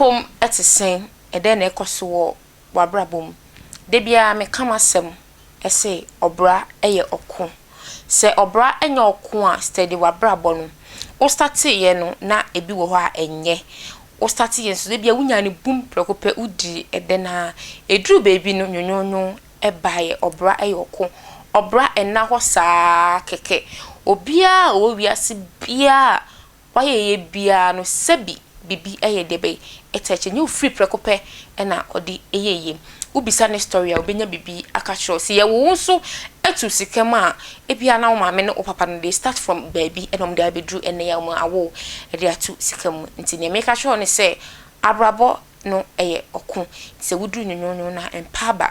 W'apom te sɛn? Ɛdɛn na ɛkɔ so wɔ w'abrabɔ mu? Da biara meka m'asɛm se ɔbra yɛ ɔko. Sɛ ɔbra nyɛ ɔko a steady w'abrabɔ no. Wo starteeɛ no na ebi wɔ hɔ a ɛnyɛ. Wo starteeɛ nso ebia wonyaa no bum prɛko pɛ wodii ɛdɛ no ara. Ɛduruu baabi no nwonwonwo baeɛ. Ɔbra yɛ ɔko. Ɔbra nna hɔ saa kɛkɛ. Obiara a ɔwɔ wiase biara a W'ayɛyɛ biara no sɛbi bibi yɛ deɛ bɛn ɛtɛkyɛ nyɛ ofiri prɛko pɛ na ɔde yɛ yie. Wo bisa ne story a obɛnya bibi aka kyerɛ wo. Sɛ yɛwo wo nso to sika mu a ebia na wo maame ne wo papa no they start from baabi na wɔde abɛduru ɛnɛ yi a wɔn awo wo de ato sika mu. Nti deɛ meka kyerɛ wo ne sɛ abrabɔ no yɛ ɔko nti sɛ woduru nwonwonwo no a mpa aba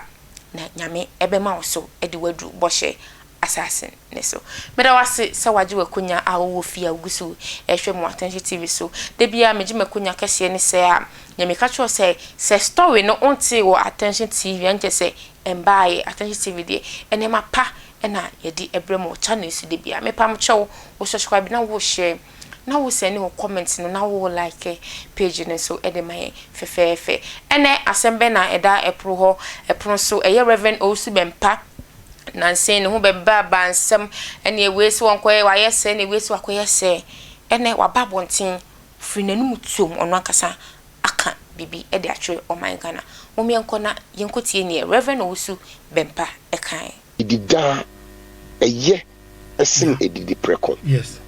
na Nyame bɛma wo so de wo aduru bɔhyɛ asase no so. Meda wo ase sɛ woagye w'akonya a wowɔ fie a wugu so rehwɛ me wɔ Attention TV so. Da biara megye m'akonya kɛseɛ ne sɛɛ a, nea meka kyerɛ wo sɛ, sɛ story no wontee wɔ Attention TV a, ɛnkyerɛ sɛ ɛmbaeɛ. Attention TV deɛ, nneɛma pa na yɛde brɛ mo wɔ channel yi so da biara. Mepam kyɛw, wo subscribe na wo share na wo send wo comment no na wo like page no nso de ma yɛn fɛfɛɛfɛ. Ɛnɛ asɛm bɛn na ɛda ɛpono hɔ, ɛpono so? Ɛyɛ Rev. Owusu Bɛmpa. Nansa yi ne ho bɛba abansɛm, ɛne wei sɛ wɔnkɔyɛ, wayɛ sɛɛ, ɛne wei sɛ wakɔyɛ sɛɛ. Ɛnnɛ waba abɔnten, firi n'anum tuom, ɔno ankasa aka biribi de akyerɛ ɔman Ghana. Mom yɛnkɔ na yɛnkɔtie neɛ Rev. Owusu Bɛmpa kaeɛ. Didi daa, ɛyɛ sen adidi prɛko.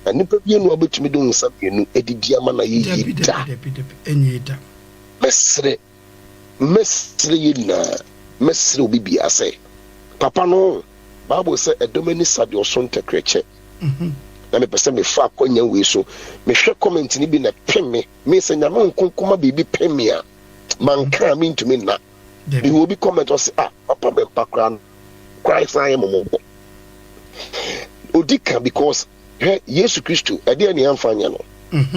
Na nnipa bianu a wobetumi de wo nsa mmienu adidi ama no ayɛ yie da. Mɛsrɛ Mɛsrɛ yɛn nyinaa, mɛsrɛ obi biara sɛ, papa no, Bible sɛ ɛdɔm ani sa deɛ ɔso ntɛkrɛkyɛ. Na mepɛ sɛ mefa akwanya wei so, mehwɛ comment no bi na ɛpem me, me sɛ Nyame nkonko ma biribi pem me a, manka a mentumi nna. Mehu obi comment ɔse ah, papa bɛmpa koraa no, koraa san yɛ mɔmɔbɔ. Odi ka because Hwɛ, Yesu Kristo, ɛdeɛn na yɛamfa anyɛ no?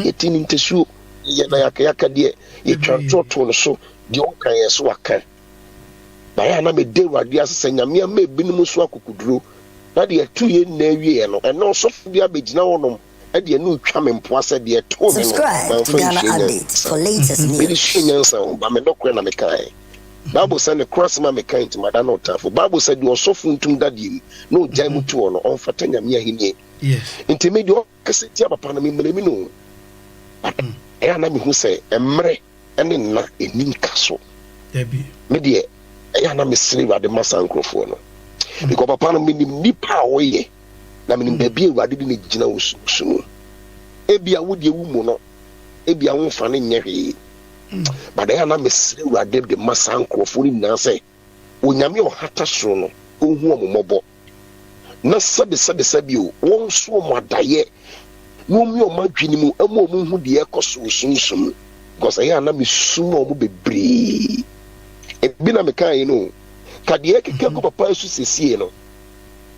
Yɛtee ne ntasuo, yɛyɛɛ no ayakayakadeɛ, yɛtwaa ntorɔ too no so, deɛ ɔnka yɛn so waka. Na ɛyɛ a na meda Awurade ase sɛ Nyame ama ebinom nso akokoduro, na deɛ ɛtoo yɛn nyinaa wieɛ no, ɛnnɛ ɔsɔfo bi abɛgyina hɔnom de ɛno retwa me mpoa sɛ deɛ ɛtoo me no, Subscribe to mamfa Ghana ansua Update nyansa. for latest Mede suaa news. nyansa o, but me nokorɛ na mekaeɛ. Bible sɛ, Nokorɛ asɛm a mekae nti mada no ɔtamfo. Bible sɛ, Deɛ ɔsɔfo ntum dadeɛ mu na ɔgyae mu to hɔ no, ɔmfata Nyame ahennie. Nti me deɛ ɔkasa tia papa no, me mmerɛ no o. But ɛyɛ a na mehu sɛ mmerɛ ne nna ɛnni nka so. Me deɛ ɛyɛ a na mesrɛ Awurade ma saa nkurɔfoɔ no. Because papa no menim nipa a ɔyɛ na menim baabi a Awurade de no gyina wɔ sunsum mu. Ebia wo deɛ wo mu no, ebia womfa no nyɛ hwee. But ɛyɛ a na mesrɛ Awurade de ma saa nkurɔfoɔ no nyinaa sɛ Onyame a ɔhata soro no ɔnhu wɔn mmɔbɔ na sɛbesɛbesɛbe o, wɔnso wɔn adayɛ na wɔmmue wɔn adwene mu ma wɔn nhu deɛ ɛrekɔ so wɔ sunsum mu because ɛyɛ a na mesu ma wɔn bebree. Ebi na mekaeɛ yi no o, ka deɛ ɛkeka gu papa so sesie no,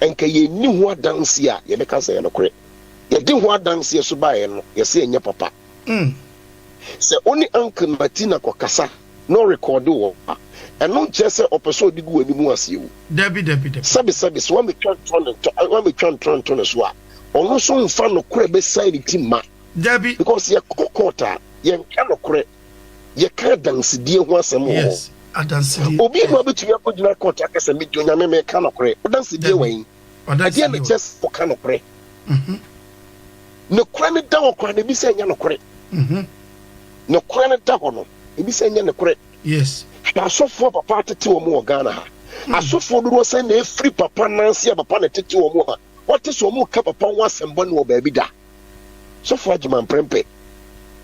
nka yɛnni ho adanseɛ a yɛbɛka sɛ ɛyɛ nokorɛ. Yɛde ho adanseɛ so baeɛ no, yɛse ɛnyɛ papa. Sɛ wo ne Uncle Martina kɔkasa na ɔrekɔɔde wo a, ɛno nkyerɛ sɛ ɔpɛ sɛ ɔde gu w'anim ase o. Dabi, dabi, dabi. Sɛbesɛbe, sɛ woammɛtwa ntorɔ ne ntɔ, woammɛtwa ntorɔ nto ne so a, ɔno nso mfa nokorɛ bɛsan ne ti mma. Dabi. Because yɛkɔ court a, yɛnka nokorɛ, yɛka adansedie ho asɛm wɔ hɔ. Yes, adansedie. Obi nni hɔ a ɔbɛtumi akɔgyina court aka sɛ, Mede Onyame meka nokorɛ. W'adansedie Dabi. wɔ he? W'adansedie Ɛdeɛn na wɔ ɛkyerɛ sɛ woka nokorɛ? Nokorɛ no da hɔ koraa no, ebi sɛ ɛnyɛ nokorɛ. Nokorɛ no da hɔ no, ebi sɛ ɛnyɛ nokorɛ. Yes. Hwɛ asɔfoɔ a papa atete wɔn wɔ Ghana ha. Asɔfoɔ dodoɔ sɛn na efiri papa nan ase a papa na ɛtete wɔn a wɔte sɛ wɔn reka papa ho asɛm bɔne wɔ baabi da? Sɔfo Agyeman Prempeh,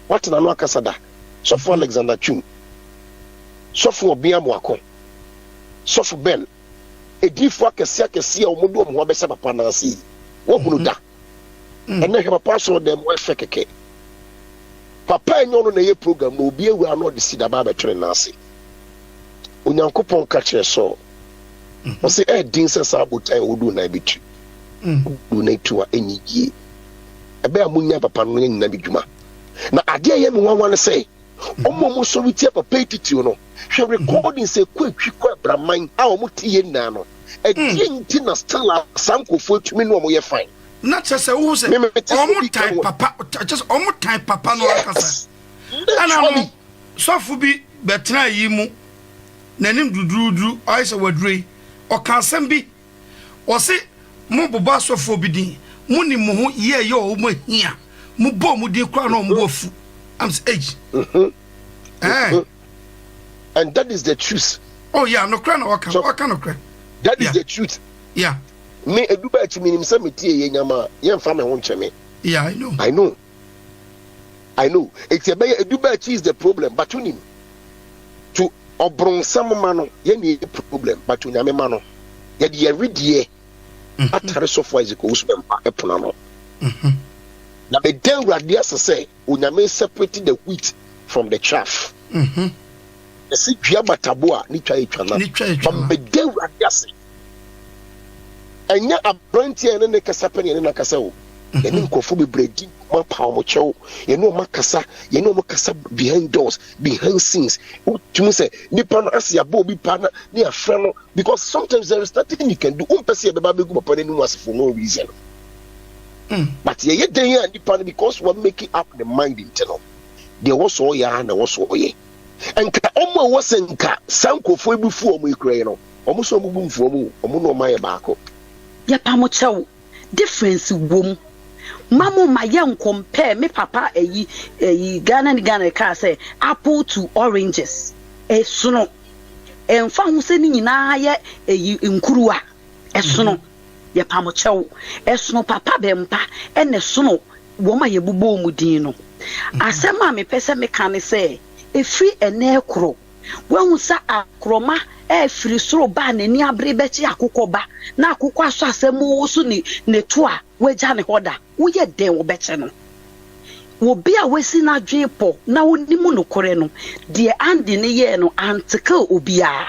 wate n'ano akasa da? Sɔfo Alexander Twum, Sɔfo Obeng Amoako, Sɔfo Ben, adiyifoɔ akɛseɛ akɛseɛ a wɔde wɔn ho abɛhyɛ papa nan ase yi, woahunu da? Ɛnɛ hwɛ papa asɔrɔdan mu ɛfɛ kɛkɛ. Papa ɛnyɛ ɔno na ɛyɛ program no, obi awura na ɔde sida ba abɛto ne nan ase. Onyankopɔn ka kyerɛ Saul, ɔse ɛɛden sɛ saa botan a wodu nan bɛtu. Wodu nan tu a ɛnyɛ yie. Ɛbɛyɛ a monya papa no nyina bi dwuma. Na adeɛ a ɛyɛ me nwanwa ne sɛ, wɔn a wɔsɔre tia papa yi titiriw no, hwɛ recordings ɛkɔ atwi kɔ abraman a wɔn te yɛ nyinaa no, ɛdeɛ nti na still a saa nkurɔfoɔ atumi ne wɔn yɛ fine. Na kyerɛ sɛ wohu sɛ wɔn tan papa, kyerɛ sɛ wɔn tan papa no ankasa. Yes, Ɛna no literally. Sɔfo bi bɛtenaa yi mu, n'anim duduuduru, ayɛ sɛ waduro yi. Ɔka asɛm bi, ɔse mo bobɔ asɔfoɔ bi din, mo nim mo ho yie yɛ ɔmo ahia, mo bɔ ɔmo din koraa na ɔmo bo afu. I'm sɛ, ei. Eh. And that is the truth. Oh yeah, nokorɛ na ɔka, ɔka nokorɛ. That is the truth. Yeah. Me edu ba akyi menim sɛ metie yɛ nyama a, yɛmfa me ho nkyɛ me. Yeah, I know. I know. I know. Eti ɛbɛyɛ edu ba akyi is the problem, but wonim. To ɔbronsam ma no, yɛn na yɛ problem, but onyame ma no. Yɛde yɛn wedeɛ atare sɔfo Isaac Owusu Bɛmpa ɛpono ano. Na meda Awurade ase sɛ Onyame separate the wheat from the chaff. Ɛsɛ dua batabo a ne twa yɛ twa na. But meda Awurade ase. Ɛnyɛ aberanteɛ a yɛne ne kasa pɛ ne yɛne no akasa o. Yɛne nkurɔfoɔ bebree di nkɔmmɔ apa wɔn kyɛw. Yɛne wɔn akasa, yɛne wɔn kasa behind doors, behind scenes. Wotumi sɛ nipa no ase abɔ obi paa na ne afrɛ no because sometimes there is nothing you can do. Wompɛ sɛ yɛbɛba abɛgu papa no anim ase for no reason. But yɛyɛ dɛn a nipa no because wa make up the mind nti no, deɛ ɛwɔ sɛ ɔyɛ ara na ɛwɔ sɛ ɔyɛ. Nka wɔn a ɛwɔ sɛ nka saa nkurɔfoɔ yi bu fu wɔn yi koraa yi no, wɔn nso wɔn bu mfu wɔn o, wɔn ne wɔn ayɛ baako. Yɛpa mo kyɛw, difference wom. Ma mo ma yɛ ncompare me papa ayi ayi Ghana ni Ghana kaa sɛ apple to oranges ɛsono ɛnfa ho sɛ ne nyinaa yɛ ayi nkuruwa ɛsono yɛpa mo kyɛw ɛsono papa bɛmpa ɛna ɛsono wɔn a yɛbobɔ wɔn din no asɛm a mepɛ sɛ meka ne sɛ ɛfiri ɛnɛ koro Wahu sɛ akorɔma refiri soro ba a n'ani abere bɛkye akokɔ ba, na akokɔ asɔ asɛm rewoso ne ne to a wagya ne hɔ da. Woyɛ dɛn wobɛkye no? Obi a wasi n'adwene pɔ na onim nokorɛ no, deɛ Andy no yɛɛ no antickle obiara.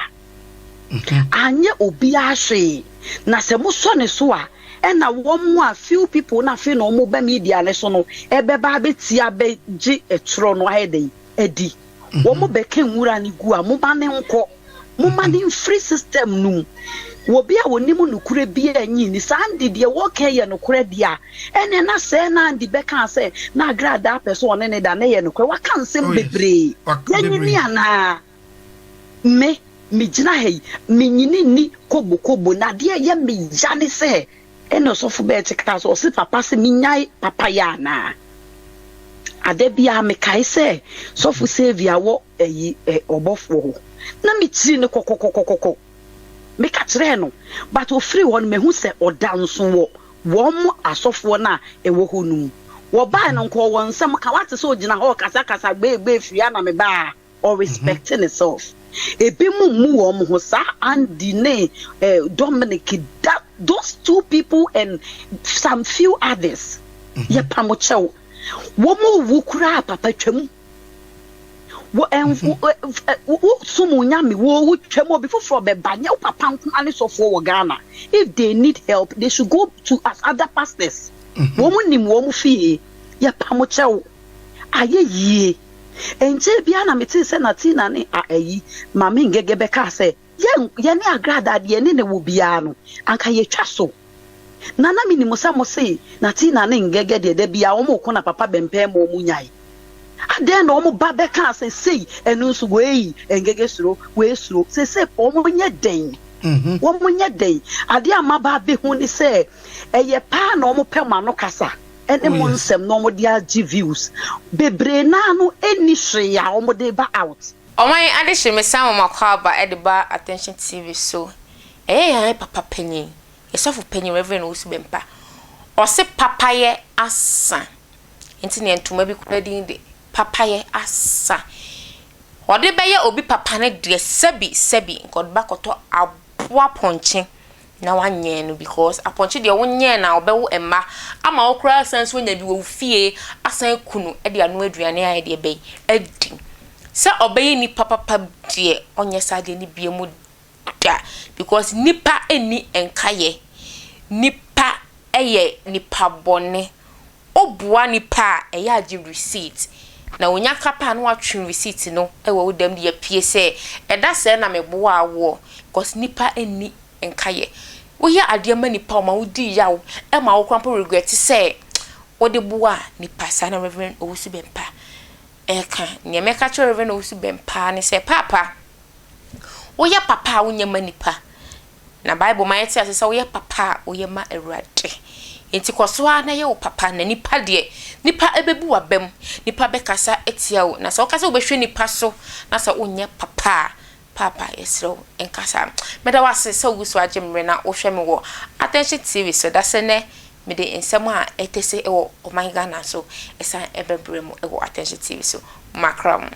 Anyɛ obiara hwee. Na sɛ mosɔ ne so a, ɛna wɔn a few people no afei na wɔba media no so no ɛbɛba abɛtie abɛgye ɛtorɔ no ayɛ dɛn? Adi. Wɔn bɛka nwura no gu a, momma no nkɔ. Momma no mfiri system no mu. Obi a ɔnim nokorɛ biara nyi nni. Saa Andy deɛ wɔka yi yɛ nokorɛ deɛ a, ɛnneɛ na sɛɛ na Andy bɛkaa sɛ na Agradaa pɛ sɛ ɔne no da na ɛyɛ nokorɛ. Waka nsɛm Oh yes. bebree. Waka Yɛnyini bebree. anaa? Me, megyina ha yi, menyini nni kobo kobo. Na adeɛ a ɛyɛ me ya ne sɛ, Ɛna ɔsɔfo Bert kaa sɛ, Ɔse papa se menyae papayɛ anaa? Ada biara mekae sɛ sɔfo Xavier wɔ ayi ɛ ɔbɔfoɔ hɔ. Na mekyiri no kɔkɔkɔkɔkɔ. Meka kyerɛɛ no, but ofiri hɔ no mahu sɛ ɔda nso wɔ wɔn asɔfoɔ no a ɛwɔ hɔ no mu. Wɔbae no nka ɔwɔ nsɛm ka, woate sɛ ɔgyina hɔ ɔkasakasa gbeegbee firi a na mebaa. Ɔrespect ne self. Ebinom mmu wɔn ho saa Andy ne eh, Dominic that those two people and some few others. Yɛpa mo kyɛw. Wɔn wu koraa papa twam. Wɔ ɛn wo som onyame wo wu twam obi foforɔ bɛba nyɛ wo papa nko ara ne sɔfoɔ wɔ Ghana. If they need help they should go to as other pastors. Wɔn nim wɔn fie. Yɛpa mo kyɛw. Ayɛ yie. Ɛnkyɛɛ biara na metee sɛ na Tina ne a ayi Maame Ngege bɛkaa sɛ, Yɛn, yɛne Agradaa deɛ yɛne no wɔ biara no, anka yɛtwa so. Na na menim sɛ mose na Tina ne Ngege deɛ da biara wɔreko na Papa Bɛmpɛn ma wɔnyae. Adɛn na wɔn ba bɛkaa sɛ sei, ɛno nso wei, Ngege suro, wei suro. Seesei wɔnyɛ dɛn? Wɔnyɛ dɛn? Adeɛ a maba abɛhu ne sɛ, ɛyɛ paa na wɔpɛ mo ano kasa. ne Oh mo yes. nsɛm na wɔde agye views bebree naa no nni hwee a wɔde ba out. Ɔman adehye mesan mo makwaaba de ba Attention TV so ɛyɛ yɛn papa panyin yɛ sɔfo panyin Rev Owusu Bempah ɔse papayɛ asa nti neɛ ntoma bi koraa din de papayɛ asa ɔde bɛyɛ obi papa no deɛ sɛbi sɛbi nka ɔde bɛakɔtɔ aboa pɔnkye na wanyɛn no because apɔnkye deɛ wonyɛn no a ɔbɛwo mma ama wo koraa asan nso anya bi wɔ wo fie asan aku no de anoa aduane a ɛdeɛ bɛyi adi sɛ ɔbɛyɛ nipa papa deɛ ɔnyɛ saa deɛ ne bie mu da because nipa nni nkayɛ nipa yɛ nipa bɔne Woboa nipa a, ɛyɛ a gye receipt. Na onya ka pɛ a na watwe receipt no wɔ wo dɛm de apue sɛ ɛda sɛɛ na meboaa woɔ because nipa nni nkayɛ. Woyɛ adeɛ ma nipa a ɔma wodi yaw ɛma wo koraa mpo regret sɛ wode boaa nipa. Saa na Rev. Owusu Bempah. reka. Nea mɛka akyerɛ Rev. Owusu Bɛmpaa ne sɛ, Paapa, woyɛ papa a wonyɛ ma nnipa. Na Bible ma yɛte ase sɛ woyɛ papa a, woyɛ ma Awurade. Enti kɔ so ara na yɛ wo papa, na nnipa deɛ, nnipa bɛbu w'abam, nnipa bɛkasa atia wo. Na sɛ woka sɛ wobɛhwɛ nnipa so na sɛ wonyɛ papa a, Paapa, yɛsrɛ wo, nka saa. Meda wo ase sɛ wogu so agye mmere na wohwɛ me wɔ Attention TV so. Dasɛ nnɛ, mede nsɛm a ɛte se wɔ ɔman Ghana so san bɛbrɛ mo wɔ Attention TV so. Makra mo.